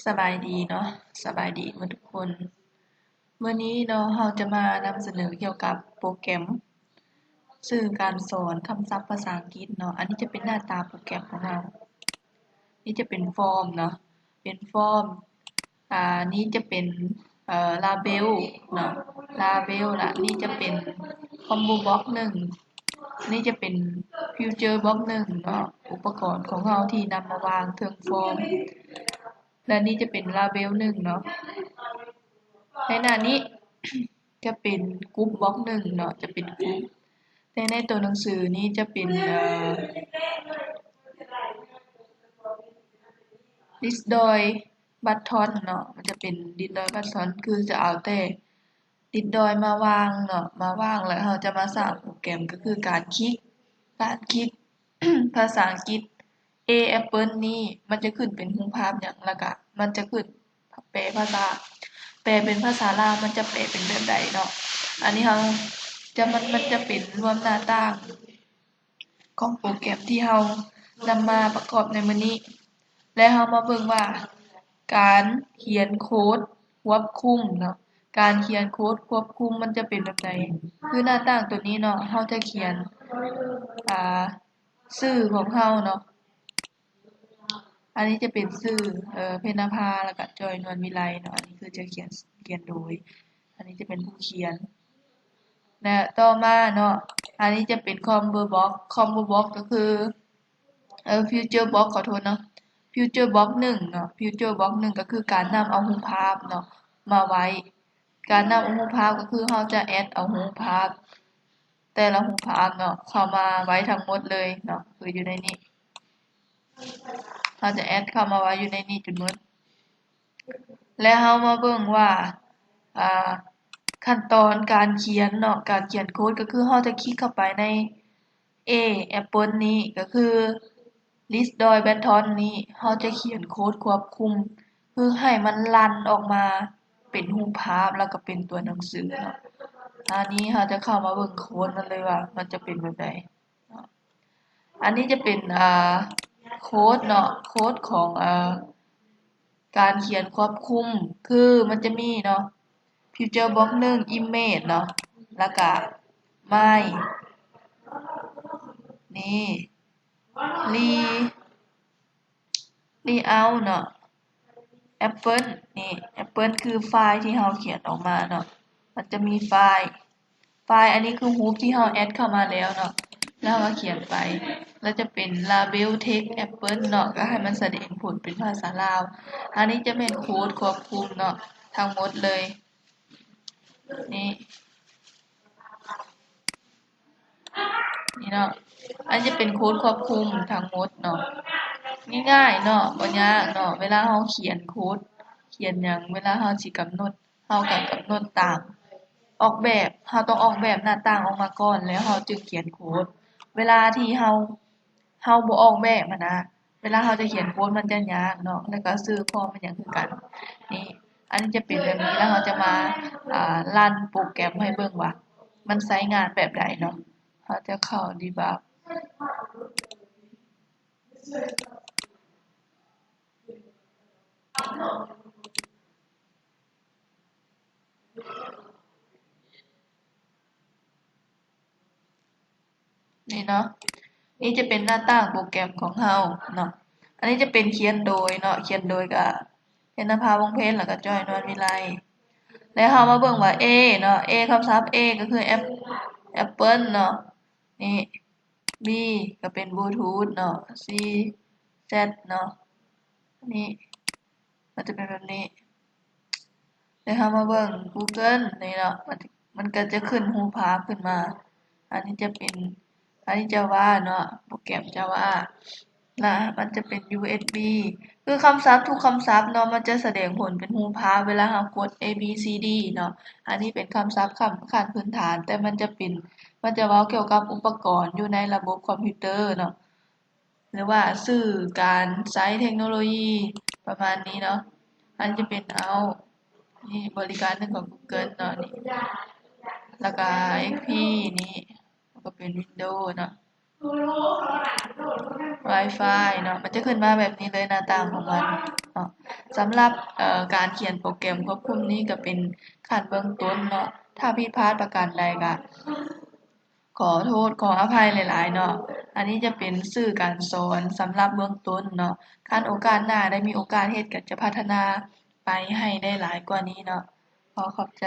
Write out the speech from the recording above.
ສະບາຍດີເນາະ, ສະບາຍດີໝົດທຸກຄົນ. ມື້ນີ້ເນາະ ເຮົາຈະມານຳສະເໜີກ່ຽວກັບໂປຣແກຣມສື່ການສອນຄຳສັບພາສາອັງກິດເນາະ. ອັນນີ້ຈະເປັນໜ້າຕາໂປຣແກຣມຂອງເຮົາ. ນີ້ຈະເປັນຟອມເນາະ, ເປັນຟອມ. ອາ ນີ້ຈະເປັນ ເອີ ລາເບວເນາະ, ລາເບວ. ລະນີ້ຈະເປັນຄອມໂບບັອກໜຶ່ງ, ນີ້ຈະເປັນຟິວເຈີບັອກໜຶ່ງເນາະ, ອຸປະກອນຂອງເຮົາທີ່ນຳມາວາງເທິງຟອມ. ແລະນີ້ຈະເປັນລາເບວໜຶ່ງເນາະ. ໃນໜ້ານີ້ຈະເປັນກຸບບັອກໜຶ່ງເນາະ, ຈະເປັນກຸບ. ແຕ່ໃນໂຕໜັງສືນີ້ຈະເປັນ ເອີ ລິດດອຍບັດທອນເນາະ, ມັນຈະເປັນລິດດອຍບັດທອນ ຄືຈະເອົາແຕ່ລິດດອຍມາວາງເນາະ, ມາວາງແລ້ວເຮົາຈະມາສ້າງໂປຣແກຣມ ກໍຄືການຄລິກ, ການຄລິກພາສາອັງກິດ A apple ນີ້ ມັນຈະຂຶ້ນເປັນຮູບພາບຫຍັງ ແລ້ວກະມັນຈະຂຶ້ນແປພາສາ, ແປເປັນພາສາລາວ ມັນຈະແປເປັນແບບໃດເນາະ. ອັນນີ້ເຮົາຈະ ມັນ ມັນຈະເປັນລວມໜ້າຕ່າງຂອງໂປຣແກຣມທີ່ເຮົານຳມາປະກອບໃນມື້ນີ້ ແລະເຮົາມາເບິ່ງວ່າການຂຽນໂຄດຄວບຄຸມເນາະ, ການຂຽນໂຄດຄວບຄຸມມັນຈະເປັນແບບໃດ. ຄືໜ້າຕ່າງໂຕນີ້ເນາະ, ເຮົາຈະຂຽນ ອາ ຊື່ຂອງເຮົາເນາະ. ອັນນີ້ຈະເປັນຊື່ ເອີ ເພັນນະພາ ແລ້ວກະ ຈອຍ ນວນວິໄລເນາະ. ອັນນີ້ຄືຈະຂຽນ ຂຽນໂດຍ ອັນນີ້ຈະເປັນຜູ້ຂຽນ. ແລະຕໍ່ມາເນາະ ອັນນີ້ຈະເປັນຄອມໂບບັອກ, ຄອມໂບບັອກກໍຄື ເອີ ຟິວເຈີບັອກ ຂໍໂທດເນາະ, ຟິວເຈີບັອກໜຶ່ງເນາະ, ຟິວເຈີບັອກໜຶ່ງກໍຄືການນຳເອົາຮູບພາບເນາະມາໄວ້. ການນຳເອົາຮູບພາບກໍຄືເຮົາຈະແອັດເອົາຮູບພາບ ແຕ່ລະຮູບພາບເນາະ ເຂົ້າມາໄວ້ທັງໝົດເລີຍເນາະ, ຄືຢູ່ໃນນີ້ ເຮົາຈະແອັດເຂົ້າມາໄວ້ຢູ່ໃນນີ້ຈົນໝົດ. ແລະເຮົາມາເບິ່ງວ່າ ອາ ຂັ້ນຕອນການຂຽນເນາະ, ການຂຽນໂຄດກໍຄືເຮົາຈະຄລິກເຂົ້າໄປໃນ A apple ນີ້ ກໍຄືລິດດອຍບັດທອນນີ້ ເຮົາຈະຂຽນໂຄດຄວບຄຸມ ຄືໃຫ້ມັນລັນອອກມາເປັນຮູບພາບ ແລ້ວກໍເປັນຕົວໜັງສືເນາະ. ອັນນີ້ເຮົາຈະເຂົ້າມາເບິ່ງໂຄດມັນເລີຍວ່າມັນຈະເປັນແບບໃດເນາະ. ອັນນີ້ຈະເປັນ ອາ ໂຄດເນາະ, ໂຄດຂອງ ອາ ການຂຽນຄວບຄຸມ ຄືມັນຈະມີເນາະ ຟິວເຈີບັອກໜຶ່ງ image ເນາະ, ແລ້ວກະ my ນີ້ re layout ເນາະ, apple ນີ້ apple ຄືໄຟລ໌ທີ່ເຮົາຂຽນອອກມາເນາະ, ມັນຈະມີໄຟລ໌ ໄຟລ໌ອັນນີ້ຄືຮູບທີ່ເຮົາແອັດເຂົ້າມາແລ້ວເນາະ, ແລ້ວເຮົາກໍຂຽນໄປ ແລ້ວຈະເປັນ label text apple ເນາະ, ກໍໃຫ້ມັນສະແດງຜົນເປັນພາສາລາວ. ອັນນີ້ຈະແມ່ນໂຄດຄວບຄຸມເນາະ ທັງໝົດເລີຍ ນີ້ ນີ້ເນາະ, ອັນນີ້ຈະເປັນໂຄດຄວບຄຸມທັງໝົດເນາະ. ງ່າຍໆເນາະ, ບໍ່ຍາກເນາະ, ເວລາເຮົາຂຽນໂຄດ ຂຽນຫຍັງ ເວລາເຮົາຊິກຳນົດ ເຮົາກໍກຳນົດຕາມ ອອກແບບ ເຮົາຕ້ອງອອກແບບໜ້າຕ່າງອອກມາກ່ອນ ແລ້ວເຮົາຈຶ່ງຂຽນໂຄດ. ເວລາທີ່ເຮົາ ເຮົາບໍ່ອອກແບບຫັ້ນນະ ເວລາເຮົາຈະຂຽນໂຄດມັນຈະຍາກເນາະ, ແລ້ວກໍຊື່ຟອມມັນຫຍັງຄືກັນ. ນີ້ ອັນນີ້ຈະເປັນແບບນີ້ ແລ້ວເຮົາຈະມາ ອາ ຣັນໂປຣແກຣມໃຫ້ເບິ່ງວ່າມັນໃຊ້ງານແບບໃດເນາະ. ເຮົາຈະເຂົ້າ debug ນີ້ເນາະ, ນີ້ຈະເປັນໜ້າຕ່າງໂປຣແກຣມຂອງເຮົາເນາະ. ອັນນີ້ຈະເປັນຂຽນໂດຍເນາະ, ຂຽນໂດຍກະເພັນນະພາ ວົງເພັນ ແລ້ວກະ ຈອຍ ນວນວິໄລ. ແລ້ວເຮົາມາເບິ່ງວ່າ A ເນາະ, A ຄຳສັບ A ກໍຄື app apple ເນາະ, ນີ້ B ກໍເປັນ bluetooth ເນາະ, C Z ເນາະ, ນີ້ ມັນຈະເປັນແບບນີ້. ແລ້ວເຮົາມາເບິ່ງ Google ນີ້ເນາະ, ມັນ ມັນກໍຈະຂຶ້ນຮູບພາບຂຶ້ນມາ. ອັນນີ້ຈະເປັນ ອັນນີ້ Java ເນາະ, ໂປຣແກຣມ Java ລະມັນຈະເປັນ USB. ຄືຄຳສັບທຸກຄຳສັບເນາະ ມັນຈະສະແດງຜົນເປັນຮູບພາບເວລາເຮົາກົດ A B C D ເນາະ. ອັນນີ້ເປັນຄຳສັບຂັ້ນ ຂັ້ນພື້ນຖານ, ແຕ່ມັນຈະເປັນ ມັນຈະເວົ້າກ່ຽວກັບອຸປະກອນຢູ່ໃນລະບົບຄອມພິວເຕີເນາະ. ຫຼືວ່າສື່ການໃຊ້ເທັກໂນໂລຢີປະມານນີ້ເນາະ. ອັນນີ້ຈະເປັນ Out ນີ້ ບໍລິການໜຶ່ງຂອງ Google ເນາະ ນີ້ ແລ້ວກະ XP ນີ້ ແລ້ວກະເປັນ Windows ເນາະ. Wi-Fi ເນາະ ມັນຈະຂຶ້ນມາແບບນີ້ເລີຍ ໜ້າຕ່າງຂອງມັນເນາະ. ສຳລັບ ເອີ ການຂຽນໂປຣແກຣມຄວບຄຸມນີ້ກໍເປັນຂັ້ນເບື້ອງຕົ້ນເນາະ. ຖ້າຜິດພາດປະການໃດກໍ ຂໍໂທດຂໍອະໄພຫຼາຍໆເນາະ. ອັນນີ້ຈະເປັນສື່ການສອນສຳລັບເບື້ອງຕົ້ນເນາະ. ຄັນໂອກາດໜ້າໄດ້ມີໂອກາດເຮັດ ກໍຈະພັດທະນາໄປໃຫ້ໄດ້ຫຼາຍກວ່ານີ້ເນາະ. ຂໍຂອບໃຈ.